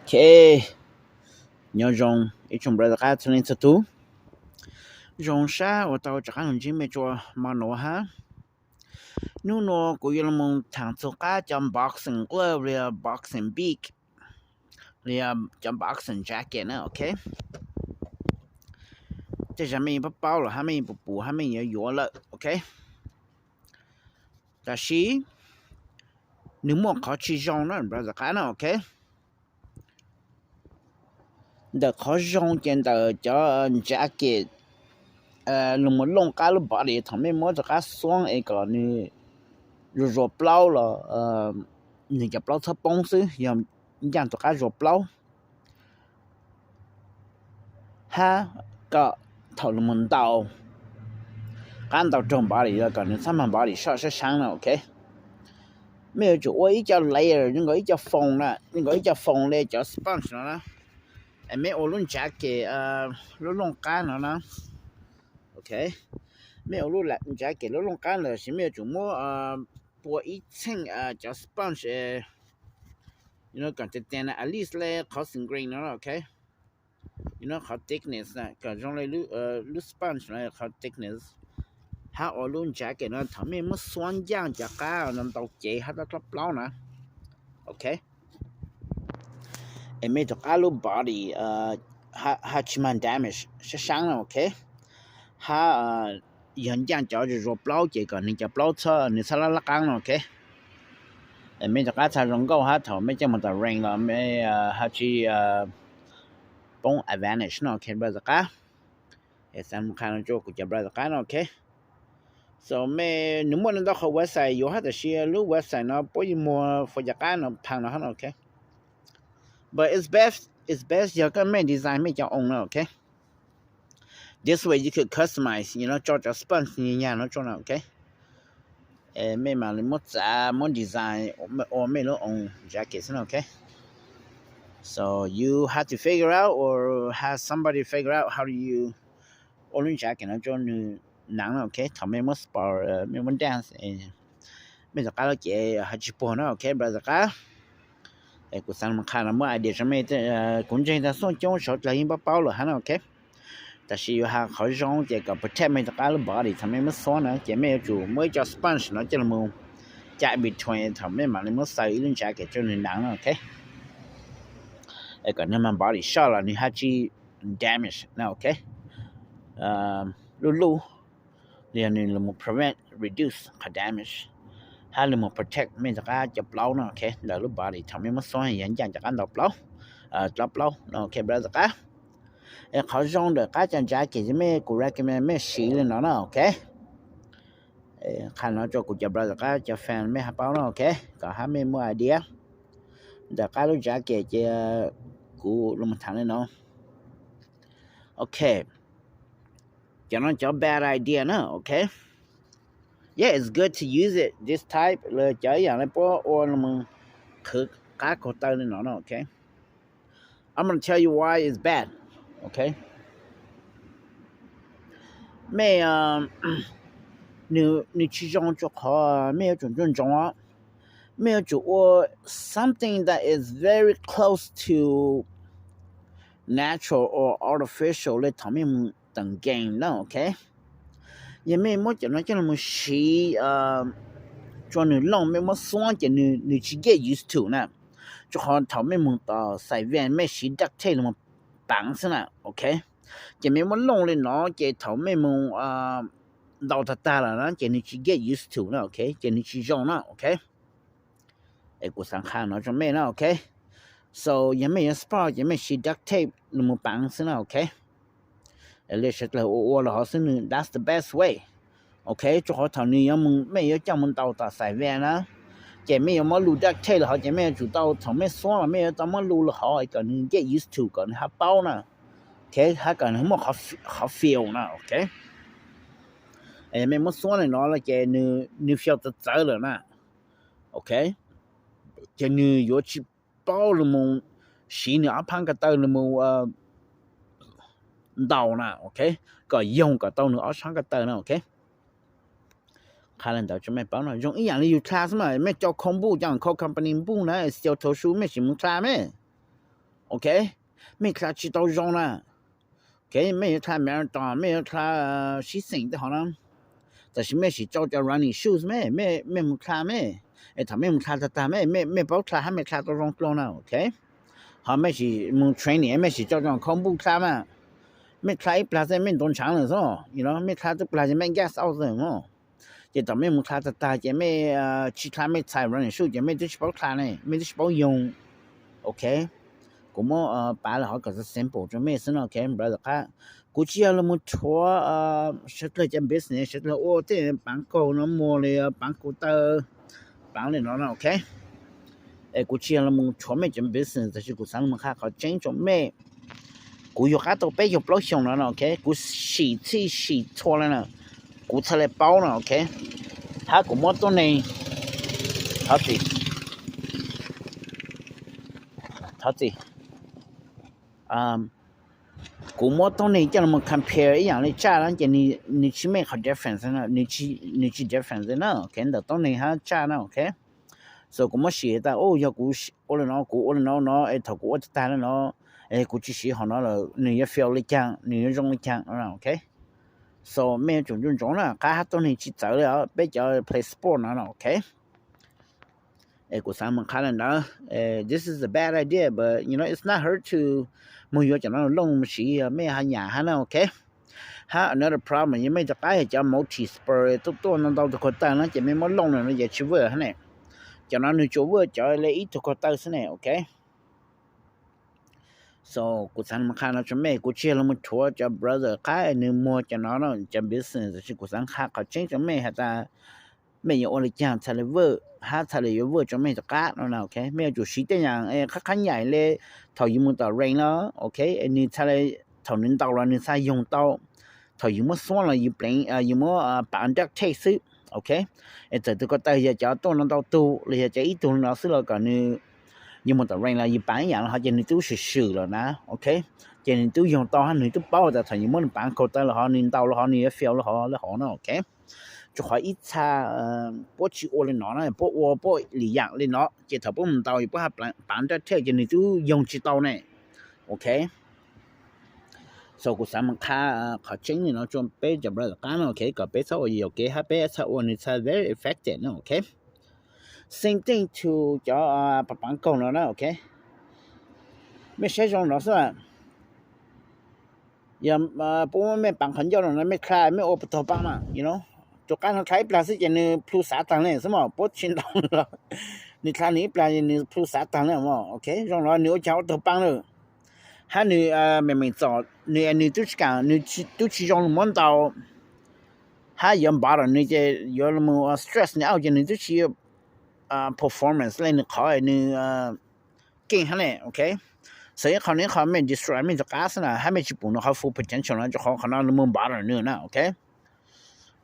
Ok, nyob zoo ib tsoom brother qab txhua leej txhua tus. Zoo sab uas tau rov qab los ntsib mej rua hmo nuav hab. Nub nuav kuv yuav los thaam txug qab cov boxing glove li boxing bib li cov boxing jacket na, ok. Tej zag mej yeej paub paub lawm hab mej yeej puas pum hab mej yuav yuav lawm, ok. Tab sis nwg muaj qhov tsi zoo na brother qab na, ok. Ntawm qhov zoo ces ntawm cov jacket lug moog looj qab lub body thaum mej muab rov qab xuab es kom nwg zuag zuag plaub los nwg cov plaub txhob poob xwb, yog ncaaj rov qab zuag plaub. Hab kom thaum lug moog ntaus qab ntaus raug body los kom nwg txhob mag body soj sab saab na, ok. Mej yuav tsum ua ib co layer zoo nkaus ib co foam na, zoo nkaus ib co foam le cov sponge no na. Es mej ua lub jacket lub looj qab no na, ok. Mej ua lub jacket lub looj qab ntawd tab sis mej yuav tsum muab pua ib txheej cov sponge kom tes tes na, at least le qhov screen no, ok. Qhov thickness kom zoo le lub sponge no qhov thickness. Hab ua lub jacket no thaum mej muab xuab ncaaj cov qab no ntau cev hab rov plaub plaub na, ok. Es mej rov qab lub body hab tsi mag damage sab saab na, ok. Hab yog ncaaj cov zuag zuag plaub ces kom nwg cov plaub txhob, nwg txhob lab lab qaab no, ok. Es mej rov qab txhaj zoo nkauj hab thaum mej coj moog tom range los mej hab tsi poob advantage no, ok brother qab. Es xaav qha no rua kuv cov brother qab no, ok. So mej, nwg muaj ntau qhov website yuav hab tab sis lub website no puab yuav muag fua cov qab no phaag no hab no, ok. But it's best, it's best yog koj mej design mej cov own na, ok. This way you could customize, you know, tso cov sponge nyag no rua na, ok. Mej mam li muab txav muab design ua mej lub own jacket xwb na, ok. So you have to figure out or have somebody figure out how do you ua lub jacket no rua nwg naav na, ok. Thaum mej muab sport, mej muab dance, mej rov qab lub cev hab tsi puag na, ok brother qab. Es kuv xaav qha no muab idea rua mej, kuv ntseeg tas xuaj coob sawv dlawg yeej paub paub lawm hab na, ok. Tab sis yuav has qhov zoo ces kom protect mej rov qab lub body thaum mej muab xuab na ces mej yuav tsum muab ib co sponge no coj lug moog ca between thaum mej mam li muab xaws ib lub jacket rua nwg naav na, ok. Es kom nwg mag body soj los nwg hab tsi damage na, ok. Luj luj, yog nwg lug moog prevent, reduce qhov damage, hab lug moog protect mej rov qab cov plaub na, ok. Ntawm lub body thaum mej muab xuab yog ncaaj rov qab ntau plaub, dlaab plaub no, ok brother qab. Es qhov zoo ntawm qab cov jacket mej, kuv recommend mej siv li no na, ok. Qha no rua kuv cov brother qab cov fan mej hab paub na, ok. Kom hab mej muaj idea. Ntawm qab lub jacket ces kuv lug moog thaam le no, ok. Cov no cov bad idea na, ok. Yeah, it's good to use it this type, le cov ib yaam le puab ua lug moog qhwv qab kaug taw le no na, ok. I'm gonna tell you why it's bad, ok. Mej, nwg tsi zoo rua qhov mej yuav tsum nco ntsoov, mej yuav tsum ua something that is very close to natural or artificial le thaum mej moog teem game na, ok. Yog mej muab cov no coj lug moog siv rua nwg looj, mej muab xuab ces nwg tsi get used to na. Rua qhov thaum mej moog tom xais van mej siv duct tape lug moog paav xwb na, ok. Ces mej muab looj le no ces thaum mej moog ntaus tag tag lawm na ces nwg tsi get used to na, ok, ces nwg tsi zoo na, ok. Es kuv xaav qha no rua mej na, ok. So yog mej yuav sport ces mej siv duct tape lug moog paav xwb na, ok. Le sawv dlawg ua ua le hov xwb, nwg that's the best way, ok. Rua qhov thaum nwg yuav moog, mej yuav coj moog ntaus tom xais van na, ces mej yuav muab lug duct tape le hov ces mej yuav tsum tau thaum mej xuab los mej yuav tau muab lug le hov kom nwg get used to, kom nwg hab paub na, ok, hab kom nwg muaj qhov feel na, ok. Mej muab xuab le no lawm ces nwg feel txawv txawv lawm na, ok. Ces nwg yuav tsi paub lug moog siv nwg ob phab ko taw lug moog ntaus na, ok, kom yoog kom tau nwg ob phab ko taw na, ok. Qha le ntawd rua mej paub no, zoo ib yaam le yug dlha xwb mas mej coj khoo npuj, coj khoo company npuj na, xyaw thaus su mej sim moog dlha mej. Ok, mej dlha tsi tau zoo na. Ok, mej yuav dlha marathon, mej yuav dlha sib xeem tej hov na, tam sis mej sim tso cov running shoes mej, mej mus dlha mej, es thaum mej mus dlha tag tag mej, mej paub dlha hab mej dlha tau zoo dlua na. Ok, ho mej sim mus training mej sim tso cov khau npuj dlha mas, mej dlha ib plag xwb mej ntuav ntshaav lawm xwb, mej dlha twb plag ces mej gas out xwb mog. Ces thaum mej mus dlha tag tag ces mej tsi dlha mej txhais running shoes ces mej twb tsi paub dlha ne, mej twb tsi paub yoog. Ok, kuv muab pav lawm hov kom sample rua mej xwb no. Ok brother qab, kuv tsi yog los mus rhuav sawv dlawg cov business, sawv dlawg ua tej paav kaug no muag li paav kaug taw, paav li no no. Ok, es kuv tsi yog los mus rhuav mej cov business, tab sis kuv xaav los qha qhov tseeb rua mej. Kuv yug qab tau peb caug plaub xyoos no no. Ok, kuv sim txhij sim txhua le na, kuv txhaj le paub no. Ok, hab kuv muab tuab neeg, thov txim, kuv muab tuab neeg coj los compare ib yaam le tsaj na ces nws tsi mej qhov difference, nws tsi difference na. Ok, ntawm tuab neeg hab tsaj na. Ok, so kuv muab sim tas, yog kuv ua le no, kuv ua le no no, es thaum kuv ua tag tag le no, es kuv tsi siv hom no lawm nws yuav fail le caag, nws yuav zoo le caag no. Ok, so mej yuav tsum ntsoov ntsoov na, qab hab tuab neeg tsi txawv le os, peb cov play sport no no. Ok, es kuv xaav mus qha le ntawd, this is a bad idea, but you know, it's not hurt to mus yuav cov no looj mus siv, mej ho nyam hab na. Ok, hab another problem, yog mej rov qab yog cov multi sport tuaj tuaj ntau ntau tug ko taw no ces mej muab looj le no ces tsi work hab ne. Cov no nws tsuas work cov le ib tug ko taw xwb ne. Ok, so kuv xaav mus qha no rua mej, kuv tsi yog los mus rhuav cov brother qab nws muag cov no no cov business, tab sis kuv xaav qha qhov tseeb rua mej has tas mej yuav ua le caag txhaj le work hab txhaj le yuav work rua mej rov qab no na. Ok, mej yuav tsum siv tej yaam qhab qhab nyaim le thaum yug mus tom range los. Ok, nws txhaj le, thaum nws ntaus los nws txhaj yoog tau, thaum yug muab xuab los yug pleev, yug muab pav duct tape xwb. Ok, es txawm tug ko taw yog cov tuaj no ntau tug los yog cov ib tug no xwb los kom nws, yug mus tom range los yug pav ib yaam los ho ces nws tub swm swm lawm na. Ok, ces nws tub yoog tau hab nws tub paub tas thaum yug muab nws pav kaug taw los ho nws ntaus los ho nws yuav fail los ho le hov no. Ok, rua qhov ib txha puab tsi ua le no na, puab ua puab lim yaam le no ces thaum puab mus ntaus yog puab pav duct tape ces nws tub yoog tsi tau ne. Ok, so kuv xaav mus qha qhov tseeb le no rua peb cov brother qab no. Ok, kom peb txhob ua yam kev hab peb txhaj ua nws txhaj very effective no. Ok, same thing to cov pav kaug no na. Ok, mej saib zoo no xwb, yog puab muab mej pav qhov ncauj no mej dlha mej ua puas taug paab mas, you know, tus qab no dlha ib plag xwb ces nws plhu xav taag le xwb mog, puab tsi ntaus los nws dlha nws ib plag nws plhu xav taag le mog. Ok, zoo no nws ua caag ua taug paab lawm, hab nws meem meem txom nws, nws tub tsi kaam, nws tub tsi zoo los muab ntaus, hab yuav bother nws ces yuav los stress nws au ces nws tub tsi performance le nws qhov nws keej hab ne. Ok, so ib qho nws ib qho mej destroy mej rov qab xwb na, hab mej tsi pum nws qhov full potential no rua qhov qhov no los bother nws na. Ok,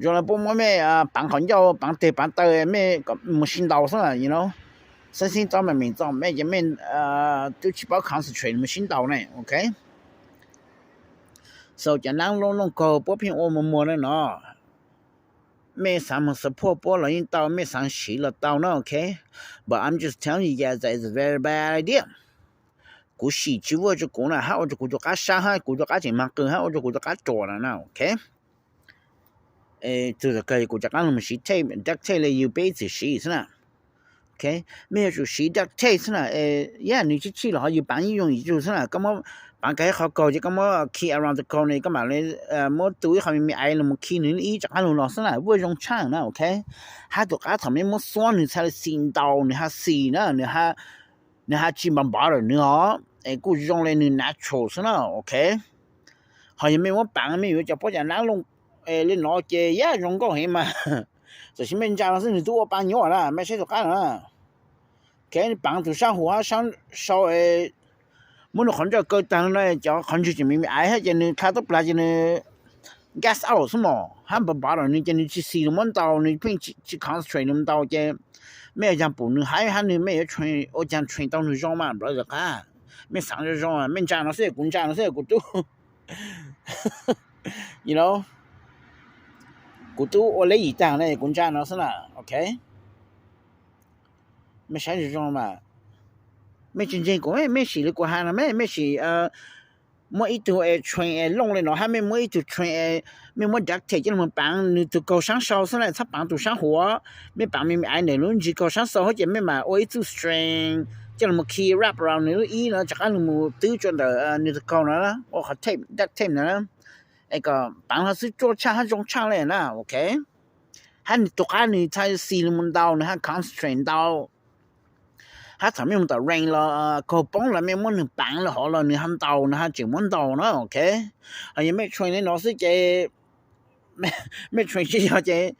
zoo le puab muab mej pav qhov ncauj pav teg pav taw mej mus sib ntaus xwb na, you know, xeeb xeeb txob meem meem txom mej ces mej tub tsi paub concentrate mus sib ntaus ne. Ok, so cov naab looj looj kaug puab pheej ua muag muag le no, mej xaav mus support puab los yeej tau, mej xaav siv los tau na. Ok, but I'm just telling you guys that it's a very bad idea. Kuv sim tsi work rua kuv na, hab ua rua kuv rov qab sab hab kuv rov qab tseem mag qw hab ua rua kuv rov qab ruam na. Ok, tug tawm kawg kuv rov qab los siv tape, duct tape le yug peb ib txwm siv xwb na. Ok, mej yuav tsum siv duct tape xwb na. Yog nws tsi txhij los ho yug pav yeej yooj yim tug xwb na. Koj muab pav kag ib qho kaug ces koj muab khi around the corner, koj mam le muab tu ib qho me me aiv los mus khi nws ib rov qab lug los xwb na, vuaj zoo tshaaj na. Ok, hab tus qab thaum mej muab xuab nws txhaj le xis ntaus, nws hab xis na, nws hab tsi npa bother nws os, es kuj zoo le nws natural xwb na. Ok, ho yog mej muab pav mej yuav cov pob cas naab looj le no ces yam zoo nkauj heev mas, tam sis mej ntsa no xwb nws tub ua pa nyuaj na, mej saib tus qab no na. Ok, pav tus sab hum hab sab sau, muab nws qhov ntswg kaw taag no, cov qhov ntswg tseem me me aiv hab ces nws dlha tub plag ces nws gas out xwb mog, hab npa bother nws ces nws tsi xis los muab ntaus, nws pheej tsi concentrate los ntaus ces mej ua caag pum nws hab, hab nws mej yuav ua caag train tau nws zoo mas brother qab. Mej xaav zoo zoo, mej ntsa no xwb, kuv ntsa no xwb, kuv tub, you know, kuv tub ua le yim taag le kuv ntsa no xwb na. Ok, mej saib zoo zoo mas, Mej tsis ntseeg kuv, mej sim li kuv has no, mej, mej sim muab ib tug train es looj li no hab mej muab ib tug train es mej muab duct tape coj los paav nws tug kaug saab sau xwb na, txhob paav tug saab huv. Mej paav me me aiv ntawm lub ntsig kaug saab sau hab ces mej maam ua ib txuj string coj los khi wrap around nws lub ib no rov qaab los twb tsua ntawm nws tug kaug no, ua qhov tape, duct tape no, es kom paav hlo xwb ruaj tshaaj hab zoo tshaaj le na, ok. Hab nws tug qaab nws txhaj xis los mus ntau, nws hab concentrate ntau. Hab thaum mej mus tom range los kaug poob los mej muab nws paav lawm hov los nws hab ntau, nws hab tseem muab ntau na, ok. Hos yog mej train li no xwb ces mej train tsis yog ces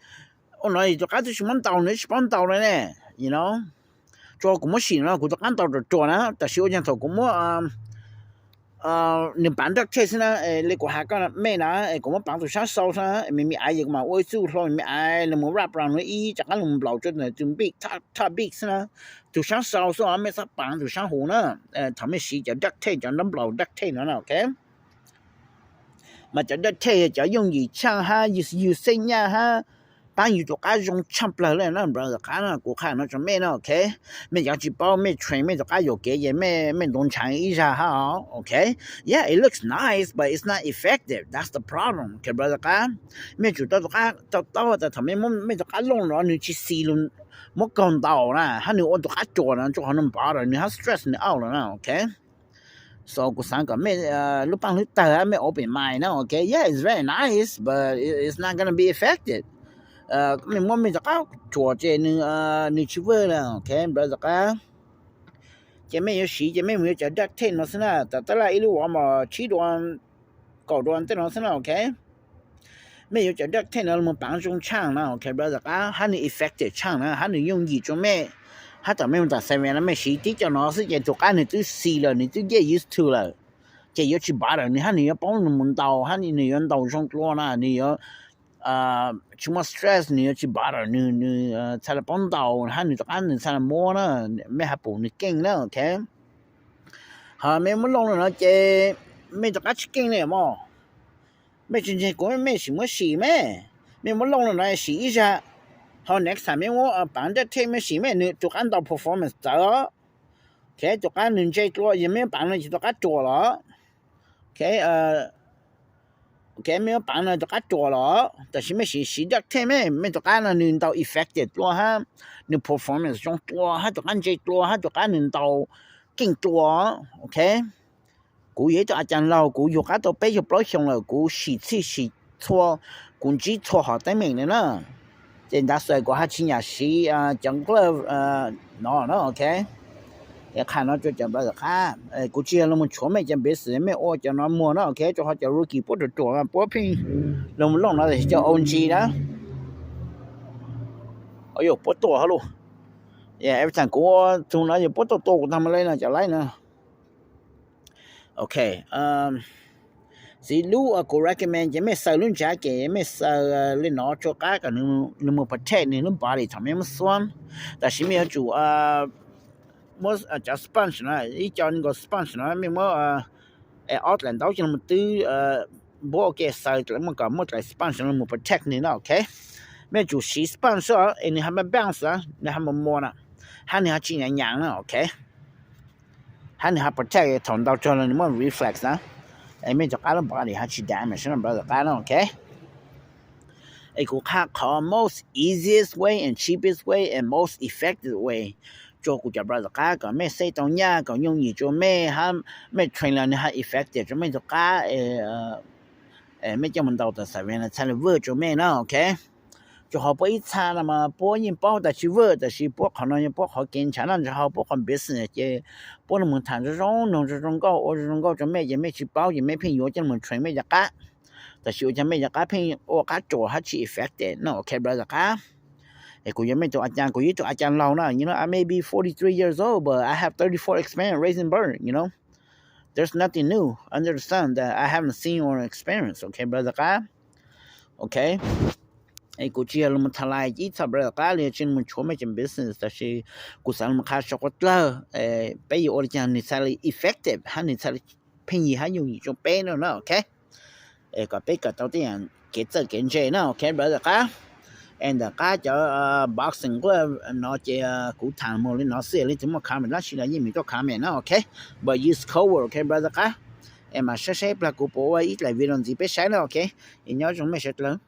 ua no tug qaab twb tsis muab ntau, nws tsis paub ntau le ne, you know. Tsuas kuv muab sim no kuv tug qaab ntau ruam ruam na, tab sis ua caag thaum kuv muab nws paav duct tape xwb na, li kuv has koj mej na, es kuv muab paav tug saab sau xwb na, me me aiv yog kuv maam ua ib txuj hlua me me aiv los mus wrap around nws ib rov qaab los nplaum tsua ntawm tug big, top big xwb na. Tug saab sau xwb os, mej txhob paav tug saab huv na. Thaum mej siv cov duct tape, cov ntaub nplaum duct tape no na, ok. Mas cov duct tape yog cov yooj yim tshaaj hab yws xeeb nyaj hab paab yus tug qaab zoo tshaaj plawg le na, brother qaab na, kuv qha no rua mej na, ok. Mej cov tsis paub mej train mej tug qaab yuam kev ces mej ntaus ntshaav ib zag hab, ok. Yeah, it looks nice, but it's not effective. That's the problem, ok brother qaab. Mej tsum tau tug qaab tau taub tas thaum mej muab mej tug qaab looj no nws tsis xis lug muab kaug ntau na, hab nws ua tug qaab ruam na, rua qhov nws bother nws hab stress nws out lawm na, ok. So kuv xaav kom mej lub paaj lub tawg mej open mind na, ok. Yeah, it's very nice, but it's not gonna be effective. Mej muab mej tug qaab ruam ces nws tsis work na, ok brother qaab. Ces mej yuav siv ces mej mus yuav cov duct tape no xwb na, tas tab laj ib lub Walmart tsib dollar, kaum dollar tej no xwb na, ok. Mej yuav cov duct tape no los paav zoo tshaaj na, ok brother qaab, hab nws effective tshaaj na, hab nws yooj yim rua mej. Hab thaum mej mus tom Seven no mej siv tib co no xwb ces tug qaab nws twb xis lawm, nws twb get used to lawm, ces yuav tsis bother nws hab nws yuav paub nws mus ntau hab nws yuav ntau zoo dlua na, nws yuav tsis muaj stress, nws yuav tsis bother nws, nws txhaj le paub ntau hab nws rov qab nws txhaj le muab na. Mej has pum nws keej na, ok. Hos mej muab looj le no ces mej rov qab tsis keej le mog. Mej tsis ntseeg kuv mej sim muab sim mej, mej muab looj le no sim ib zag, ho next time mej muab paav duct tape mej sim mej, nws rov qab ntau performance txawv. Ok, rov qab nws ntse dlua, yog mej muab paav no ces rov qab ruam los. Ok, ok, mej muab paav no rov qab ruam los, tab sis mej sim siv duct tape mej, mej rov qab no nws ntau effective dlua hab nws performance zoo dlua hab rov qab ntse dlua hab rov qab nws ntau keej dlua, ok. Kuv yog ib tug a caa laug, kuv yug qab tau peb caug plaub xyoos lawm, kuv sim txhij sim txhua, kuv ntsib txhua hom teeb meem le na. Ces ntawd xwb kuv hab tsis nyam siv cov glove no na, ok. Es qha no rua cov brother qaab, kuv tsis yog los mus tshuav mej cov business mej ua cov no muag na, ok, rua qhov cov rookie puab ruam ruam puab pheej los mus looj no tab sis cov O G na. Puab tuaj hab lug, every time kuv ua tug no yog puab tuaj tua kuv taag le no cov live no. Ok, txiv lub kuv recommend ces mej xaws lub ntsab ces mej xaws li no rua qab kom nws mus protect nws lub body thaum mej muab xuab. Tab sis mej yuav tsum muab cov sponge no, ib co nkaus sponge no mej muab ob dlaim ntaub coj los twb npuab ua ke xaws kom muaj dlaim sponge no mus protect nws na, ok. Mej yuav tsum siv sponge xwb es nws hab bounce na, nws hab muag muag na, hab nws hab tsis nyaav nyaav na, ok. Hab nws hab protect thaum ntaus rua los nws muaj reflex na, es mej rov qab lub body hab tsis damage na, brother qaab na, ok. Es kuv qha qhov most easiest way and cheapest way and most effective way rua kuv cov brother qaab kom mej save tau nyaj kom yooj yim rua mej hab mej train los nws hab effective rua mej tug qab, mej coj mus ntaus tas xav vee txhaj le work rua mej na, ok. Rua qhov puab ib txha no mas puab yeej paub tas tsis work, tab sis puab qhov no yog puab qhov kev ntshaw na, rua qhov puab qhov business ces puab los mus tham zoo zoo noog zoo zoo nkauj ua zoo zoo nkauj rua mej ces mej tsis paub ces mej pheej yuav coj los train mej cov qab. Tab sis ua caag mej cov qab pheej ua qab ruam hab tsis effective no, ok brother qaab. Es kuv yog mej tug a caa, kuv yog ib tug a caa laug na, you know, I may be forty-three years old, but I have thirty-four experience raising bird, you know. There's nothing new under the sun that I haven't seen or experienced, ok brother qaab. Ok. Es kuv tsis yog los tham lais ib txha brother qaab li tsis los tshuav mej cov business, tab sis kuv xav los qha sau quas dlawg peb yuav ua li cas nws txhaj le effective hab nws txhaj le pheej yig hab yooj yim rua peb no na, ok. Es kom peb kawm tau tej yam kev txawj kev ntse na, ok brother qaab. Es ntawm qab cov boxing nquaj no ces kuv tham mus li no xwb, leej twg muaj comment dab tsi los yeej meem tuaj comment na, ok. But use code word, ok brother qab. Es mam saib saib ib plag kuv puas ua ib daim video ntxiv peb saib na, ok. Es nyob zoo mej sawv daws.